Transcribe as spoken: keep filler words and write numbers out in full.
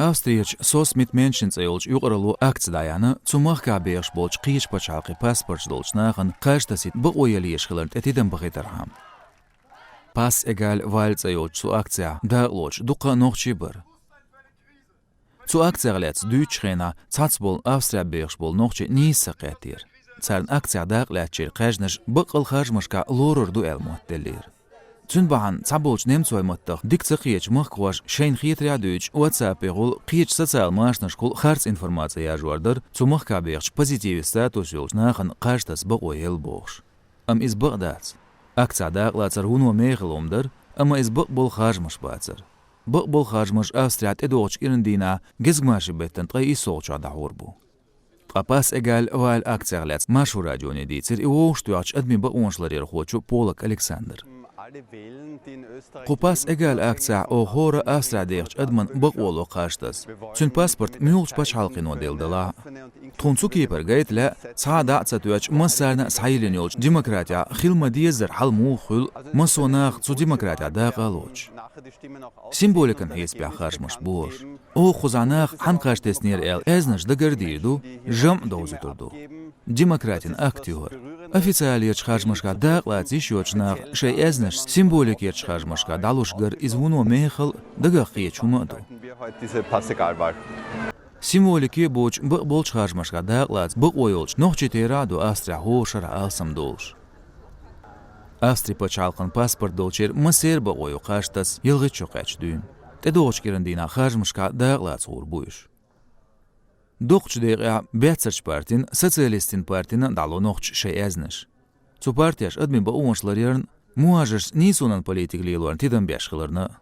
Австрерчу Sos mit Menschen цӀе йолчу юкъаралло акци дӀаяьхьна, цу махкахь бехаш болчу кхечу пачхьалкхийн паспорташ долчу нахана кхаж тасийта бакъо ялийта хиларна тӀе тидам бахийтархьама. Pass egal Wahl цӀе йолчу цу акцехь дакъалоцуш дуккха а нохчий бара. Цу акцех лаьцна дуьйцучу хенахь цхьацца болу Австрехь бехаш болу нохчий нийса сакхеттера. Царна акцехь дакъалаьцначеран кхаьжнаш баккъал харжамашкахь лорур ду аьлла моттаделлера. Цуьнан бахьана цхьаболчу немцойн маттах дика ца кхетачу махкахоша шайна хетарехь дуьйцуш WhatsApp-ехула, кхечу социал машанашкахула харц информаци яржор дара, цу махкахь бехачу позитиве статус йолчу нахана кхаж таса бакъо елла бохуш. Амма иза бакъ дац. Акцехь дакъалацар вуно мехала хӀума дара, амма иза бакъболу харжамаш бацара. Бакъболу харжамаш Австрехь тӀедогӀучу кӀиран дийнахь гезгмашин беттан ткъе иссалгӀачохь дӀахьур бу. Ткъа Pass egal Wahl акцех лаьцна Маршо радионе дийцира и вовшахтоьхначу адамийн бакъонаш ларъярхочо Полак Александра. Кху Pass egal акцехь оха хӀора Австрехь дехачу адаман бакъо ло кхаж таса, цуьнан паспорт муьлхачу пачхьалкхено делла делахь а. Тхуна цу кепара гайта лаьа, цхьа а дӀа а ца тоьттуш, массарна а схьайиллина йолчу демократехь хила ма-деззара хьал муха хуьлу, массо а нах цу демократехь дакъа а лоцуш. Символикан хьесапехь харжамаш бу уьш. Оха кхузахь наха хьанна кхаж теснера аьлла аьзнаш дагардийр ду, жамӀ довзуьйтур ду. Демократин акт ю хӀара. Официалерчу харжамашкахь дакъалаца йиш йоцчу наха шайн аьзнаш символикерчу харжамашкахь дӀалуш гар иза вуно мехала а, дагах кхеташ хӀума а ду. Символике а боцуш, бакъболчу харжамашкахь дакъалаца бакъо йолчу нохчий терахь а ду Австрехь хӀора шарахь алсам долуш. Австри пачхьалкхан паспорт долчеран массеран бакъо ю кхаж таса ялхитта шо кхаьчча дуьйна. ТӀедогӀучу кӀиран дийнахь харжамашкахь дакъалаца гӀур бу уьш. Доккхачу декъехь баьццарчу партин, социалистийн партина а дӀало нохчаша шайн аьзнаш. Цу партеша адамийн бакъонаш ларъярна, мухӀажаршца нийсонан политика лелорна тидам беш хиларна а.